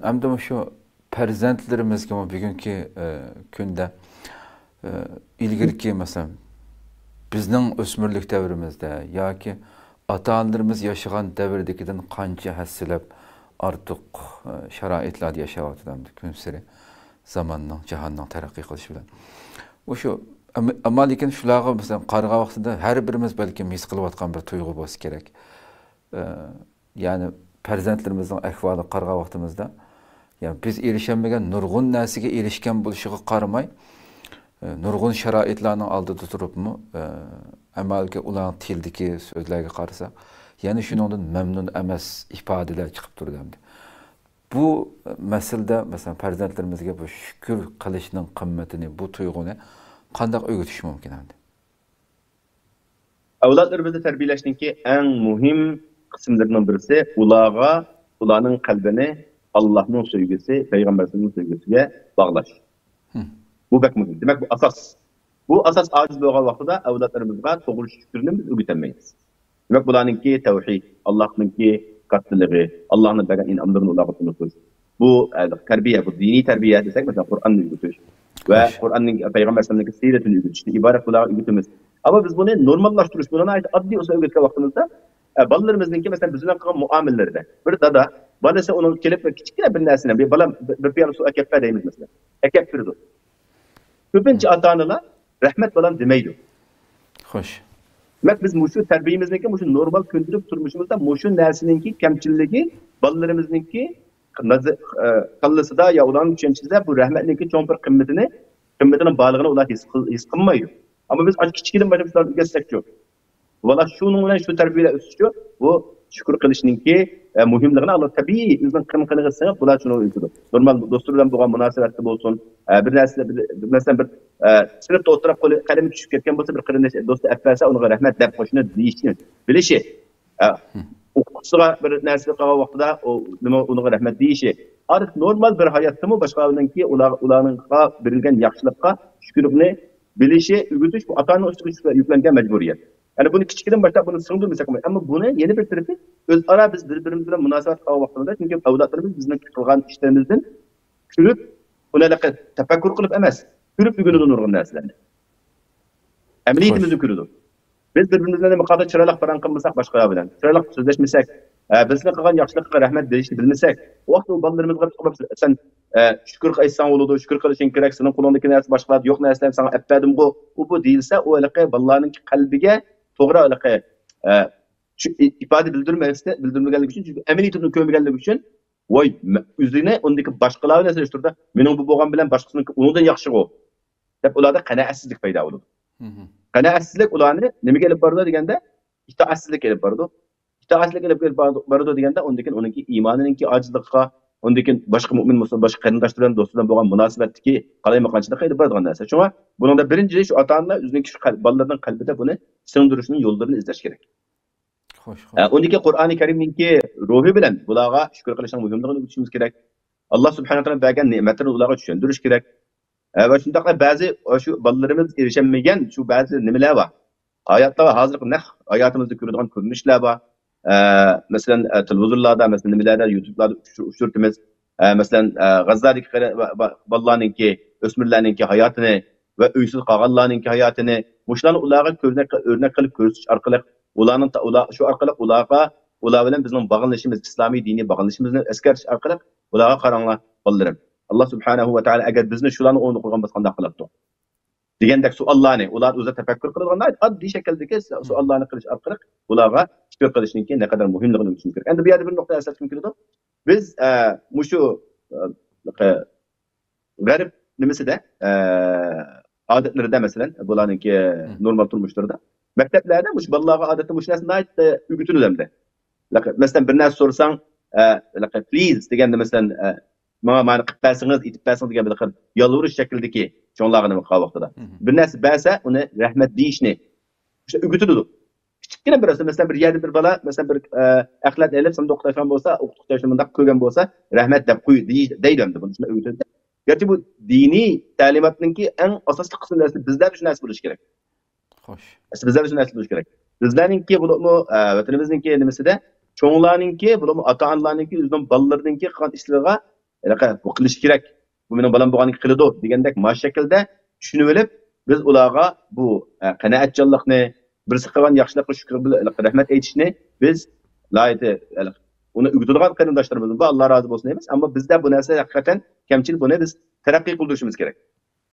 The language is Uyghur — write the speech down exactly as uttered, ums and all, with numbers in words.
ئەمدى مۇشۇ پەرزەنتلىرىمىزگىمۇ بۈگۈنكى، ئە، كۈندە، ئە، ئىلگىرىكى، مەسىلەن، بىزنىڭ ئۆسمۈرلۈك دەۋرىمىزدە ياكى ئاتا-ئانىلىرىمىز ياشىغان دەۋردىكىدىن قانچە ھەسسىلەپ ئارتۇق، ئە، شارائىتلاردا ياشاۋاتىدۇ ئەمدى كۈنسېرى زاماننىڭ، جاھاننىڭ تەرەققىي قىلىشى بىلەن. مۇشۇ، ئەم-، ئەمما لېكىن شۇلارغا، مەسىلەن، قارىغان ۋاقتىدا ھەر بىرىمىز بەلكىم ھېس قىلىۋاتقان بىر تۇيغۇ بولسا كېرەك. ئە، يەنى پەرزەنتلىرىمىزنىڭ ئەھۋالىغا قارىغان ۋاقتىمىزدا، يەنى بىز ئېرىشەلمىگەن نۇرغۇن نەرسىگە ئېرىشكەن بولۇشىغا قارىماي، ئە، نۇرغۇن شارائىتلارنىڭ ئالدىدا تۇرۇپمۇ، ئە، ئەمەلگە ئۇلارنىڭ تىلىدىكى سۆزلەرگە قارىساق، يەنە شۇنىڭدىن مەمنۇن ئەمەس ئىپادىلەر چىقىپ تۇرىدۇ ئەمدى. بۇ مەسىلىدە، مەسىلەن، پەرزەنتلىرىمىزگە بۇ شۈكۈر قىلىشنىڭ قىممىتىنى، بۇ تۇيغۇنى قانداق ئۆگىتىش مۇمكىن ئەمدى؟ ئەۋلادلىرىمىزنى تەربىيەلەشنىڭكى ئەڭ مۇھىم قىسىملىرىنىڭ بىرسى، ئۇلارغا، ئۇلارنىڭ قەلبىنى ئاللاھنىڭ سۆيگۈسى، پەيغەمبەرنىڭ سۆيگۈسىگە باغلاش. بۇ بەك مۇھىم. دېمەك، بۇ ئاساس. بۇ ئاساس ئاجىز بولغان ۋاقتىدا ئەۋلادلىرىمىزغا توغرا شۈكۈرنى بىز ئۆگىتەلمەيمىز. دېمەك، بۇلارنىڭكى تەۋھىد، ئاللاھنىڭكى كاتتىلىقى، ئاللاھنىڭ بەرگەن ئىنئاملىرىنى ئۇلارغا تونۇتۇش. بۇ، ئە، تەربىيە، بۇ دىنىي تەربىيە دېسەك، مەسىلەن، قۇرئاننى ئۆگىتىش ۋە قۇرئاننىڭ، پەيغەمبەر ئەلەيھىسسالامنىڭكى سىرىتىنى ئۆگىتىشتىن ئىبارەت بۇلارغا ئۆگىتىمىز. ئەمما بىز بۇنى نورماللاشتۇرۇش، بۇنى ناھايىتى ئاددىي ئۇسۇلدا ئۆگەتكەن ۋاقتىمىزدا، ئە، بالىلىرىمىزنىڭكى، مەسىلەن، بىز بىلەن قىلغان مۇئامىلىلىرىدە بىر دادا بالىسى ئۇنىڭغا كېلىپ بىر كىچىككىنە بىر نەرسىنى، بىر بالام، بىر، بىر پىيالە سۇ ئەكەپ بەر دەيمىز، مەسىلەن. ئەكەپ بېرىدۇ. كۆپىنچە ئاتا-ئانىلار «رەھمەت، بالام» دېمەيدۇ. خوش. دېمەك، بىز مۇشۇ تەربىيىمىزنىڭكى مۇشۇ نورمال كۈندىلىك تۇرمۇشىمىزدا مۇشۇ نەرسىنىڭكى كەمچىلىكى، بالىلىرىمىزنىڭكى نازى-، ئە، كاللىسىدا يا ئۇلارنىڭ چۈشەنچىسىدە بۇ رەھمەتنىڭكى چوڭ بىر قىممىتىنى، قىممىتىنىڭ بارلىقىنى ئۇلار ھېس قىل-، ھېس قىلمايدۇ. ئەمما بىز ئاشۇ كىچىكىدىن باشلاپ شۇلارنى ئۆگەتسەكچۇ، بالا شۇنىڭ بىلەن شۇ تەربىيە ئۆسۈشچۇ، بۇ شۈكۈر قىلىشنىڭكى، ئە، مۇھىملىقىنى ئاللا تەبىئىي ئۆزىنىڭ قېن-، قېنىغا سىڭىپ، بۇلار شۇنى ئۆگىتىدۇ. نورمال دوستلىرى بىلەن بولغان مۇناسىۋەتتە بولسۇن، ئە، بىر نەرسە، بىر، مەسىلەن، بىر، ئە، سىنىپتا ئولتۇرۇپ قولى، قەلىمى چۈشۈپ كەتكەن بولسا، بىر قېرىنداش دوستى ئەپ بەرسە، ئۇنىڭغا رەھمەت دەپ قوشۇنى دېيىشنى بىلىشى. ئە، ئوقۇتقۇچىسىغا بىر نەرسە قىلغان ۋاقتىدا ئۇ نېمە، ئۇنىڭغا رەھمەت دېيىشى. ئادەتتە نورمال بىر ھاياتتىمۇ باشقىلارنىڭكى ئۇلار، ئۇلارنىڭغا بېرىلگەن ياخشىلىققا شۈكۈرلۈكنى بىلىشى، ئۆگىتىش بۇ ئاتا-ئانىنىڭ ئۈستىگە يۈكلەنگەن مەجبۇرىيەت. يەنى بۇنى كىچىكىدىن باشلاپ بۇنى سىڭدۈرمىسەك بولمايدۇ. ئەمما بۇنى يەنە بىر تەرىپى، ئۆزئارا بىز بىر-بىرىمىز بىلەن مۇناسىۋەت قىلغان ۋاقتىمىزدا، چۈنكى ئەۋلادلىرىمىز بىزنىڭ قىلغان ئىشلىرىمىزدىن كۈلۈپ، ئۇنى ھېلىقى تەپەككۇر قىلىپ ئەمەس، كۆرۈپ ئۆگىنىدۇ نۇرغۇن نەرسىلەرنى. ئەمەلىيىتىمىزدە كۆرىدۇ. بىز بىر-بىرىمىز بىلەن نېمە قىلغاندا چىرايلىق پاراڭ قىلمىساق باشقىلار بىلەن، چىرايلىق سۆزلەشمىسەك، ئە، بىرسىنىڭ قىلغان ياخشىلىقىغا رەھمەت دېيىشنى بىلمىسەك، ئۇ ۋاقىتتا ئۇ بالىلىرىمىزغا سەن، ئە، شۈكۈر ئېيتساڭ بولىدۇ، شۈكۈر قىلىشىڭ كېرەك، سېنىڭ قولۇڭدىكى نەرسە باشقىلاردا يوق نەرسىلەرنى ساڭا ئەپ بەردىمغۇ، ئۇ بۇ دېيىلسە، ئۇ ھېلىقى بالىلارنىڭ قەلبىگە توغرا ھېلىقى، ئە، شۇ ئىپادە بىلدۈرمەي-، بىلدۈرمىگەنلىكى ئۈچۈن، چۈنكى ئەمەلىيىتىنى كۆرمىگەنلىكى ئۈچۈن، ۋاي، مە-، ئۆزىنى ئۇندىكى باشقىلار بىلەن سېلىشتۇرىدۇ، مېنىڭ بۇ بولغان بىلەن باشقىسىنىڭكى ئۇنىڭدىن ياخشىغۇ، دەپ ئۇلاردا قانائەتسىزلىك پەيدا بولىدۇ. قانائەتسىزلىك ئۇلارنى نېمىگە ئېلىپ بارىدۇ دېگەندە، ئىتائەتسىزلىككە ئېلىپ بارىدۇ. ئىتائەتسىزلىككە ئېلىپ بارىدۇ، بارىدۇ دېگەندە، ئۇندىن كېيىن ئۇنىڭكى ئىمانىنىڭكى ئاجىزلىقىغا، ئۇندىن كېيىن باشقا مۆمىن مۇسۇلمان، باشقا قېرىنداشلار بىلەن، دوستلار بىلەن بولغان مۇناسىۋەتتىكى قالايمىقانچىلىققا ئېلىپ بارىدىغان نەرسە. شۇڭا بۇنىڭدا بىرىنچى شۇ ئاتا-ئانىلار ئۆزىنىڭكى شۇ قەل-، بالىلىرىنىڭ قەلبىدە بۇنى سىڭدۈرۈشنىڭ يوللىرىنى ئىزدەش كېرەك. خوش، ئە، خوش. ئۇندىن كېيىن قۇرئانى كەرىمنىڭكى روھى بىلەن بۇلارغا شۈكۈر قىلىشنىڭ مۇھىملىقىنى ئۆگىتىشىمىز كېرەك. ئاللا سۇبھانەھۇ ۋە تائالا بەرگەن نېمەتلىرىنى ئۇلارغا چۈشەندۈرۈش كېرەك. ئە، ۋە شۇنداقلا بەزى شۇ بالىلىرىمىز ئېرىشەلمىگەن شۇ بەزى نېمىلەر بار. ھاياتلارغا ھازىرقى نەق ھاياتىمىزدا كۆرىدىغان كۆرۈنۈشلەر بار. ئە، مەسىلەن، ئە، تېلېۋىزورلاردا، مەسىلەن، نېمىلەردە، يۇتۇبلاردا ئۇچ-، ئۇچرىتىمىز. ئە، مەسىلەن، ئە، غەززادىكى قېرى-، ۋە، ۋە بالىلارنىڭكى، ئۆسمۈرلەرنىڭكى ھاياتىنى ۋە ئۆيسىز قالغانلارنىڭكى ھاياتىنى، مۇشۇلارنى ئۇلارغا كۆرنەك، ئۆرنەك قىلىپ كۆرسىتىش ئارقىلىق، ئۇلارنىڭ تا-، ئۇلار، شۇ ئارقىلىق ئۇلارغا، ئۇلار بىلەن بىزنىڭ باغلىنىشىمىز، ئىسلامىي دىنىي باغلىنىشىمىزنى ئەسكەرتىش ئارقىلىق، ئۇلارغا قاراڭلار، بالىلىرىم، ئاللا سۇبھانەھۇ ۋە تائالا ئەگەر بىزنى شۇلارنىڭ ئورنىدا قويغان بولسا قانداق قىلاتتۇق؟ دېگەندەك سوئاللارنى، ئۇلار ئۆزى تەپەككۇر قىلىدىغان ناھايىتى ئاددىي شەكىلدىكى س-، سوئاللارنى قىلىش ئارقىلىق ئۇلارغا شۈكۈر قىلىشنىڭكى نەقەدەر مۇھىملىقىنى چۈشىنىش كېرەك. ئەمدى بۇ يەردە بىر نۇقتا ئەسلەتكۈم كېلىدۇ. بىز، ئە، مۇشۇ، ئە، غەرب نېمىسىدە، ئە، ئادەتلىرىدە، مەسىلەن، بۇلارنىڭكى نورمال تۇرمۇشلىرىدا، مەكتەپلەردە مۇشۇ بالىلارغا ئادەتتە مۇشۇ نەرسە ناھايىتى ئۆگىتىلىدۇ ئەمدى. مەسىلەن، بىر نەرسە سورىساڭ، ئە، پلىز دېگەندە، مەسىلەن، ئە، ماڭا مانا قىلىپ بەرسىڭىز، ئېتىپ بەرسىڭىز دېگەن بىر خىل يالۋۇرۇش شەكلىدىكى چوڭلارغا نېمە قىلغان ۋاقتىدا. بىر نەرسە بەرسە، ئۇنى رەھمەت دېيىشنى ئۆگىتىلىدۇ. كىچىككىنە بىر نەرسە، مەسىلەن، بىر يەردىن بىر بالا، مەسىلەن، بىر، ئە، ئەخلەت ئېلىپ، سىنىپتا ئوقۇتقۇچىسى بولسا، ئوقۇتقۇچىسى مۇنداق كۆرگەن بولسا، رەھمەت دەپ قوي، دېي-، دەيدۇ ئەمدى. بۇنى شۇنداق ئۆگىتىلدى. گەرچە بۇ دىنىي تەلىماتنىڭكى ئەڭ ئاساسلىق قىسمى نەرسە، بىزلەردە شۇ نەرسە بولۇشى كېرەك. خوش. ئەسلى بىزلەردە شۇ نەرسە بولۇشى كېرەك. بىزلەرنىڭكى بولۇپمۇ، ئە، ۋەتىنىمىزنىڭكى نېمىسىدە، چوڭلارنىڭكى، بولۇپمۇ ئاتا-ئانىلارنىڭكى ئۆزىنىڭ بالىلىرىنىڭكى قىلغان ئىشلىرىغا، ھېلىقى بۇ قىلىشى كېرەك، بۇ مېنىڭ بالام بولغاندىكىن قىلىدۇ دېگەندەك مۇشۇ شەكىلدە چۈشىنىۋېلىپ، بىز ئۇلارغا بۇ، ئە، قەنائەتچانلىقنى، بىرسى قىلغان ياخشىلىققا شۈكۈر بىلەن رەھمەت ئېيتىشنى بىز ناھايىتى، ھېلىقى، ئۇنى ئۆگىتىدىغان قېرىنداشلىرىمىز بار، ئاللا رازى بولسۇن دەيمىز. ئەمما بىزدە بۇ نەرسە ھەقىقەتەن كەمچىل، بۇنى بىز تەرەققىي قىلدۇرۇشىمىز كېرەك.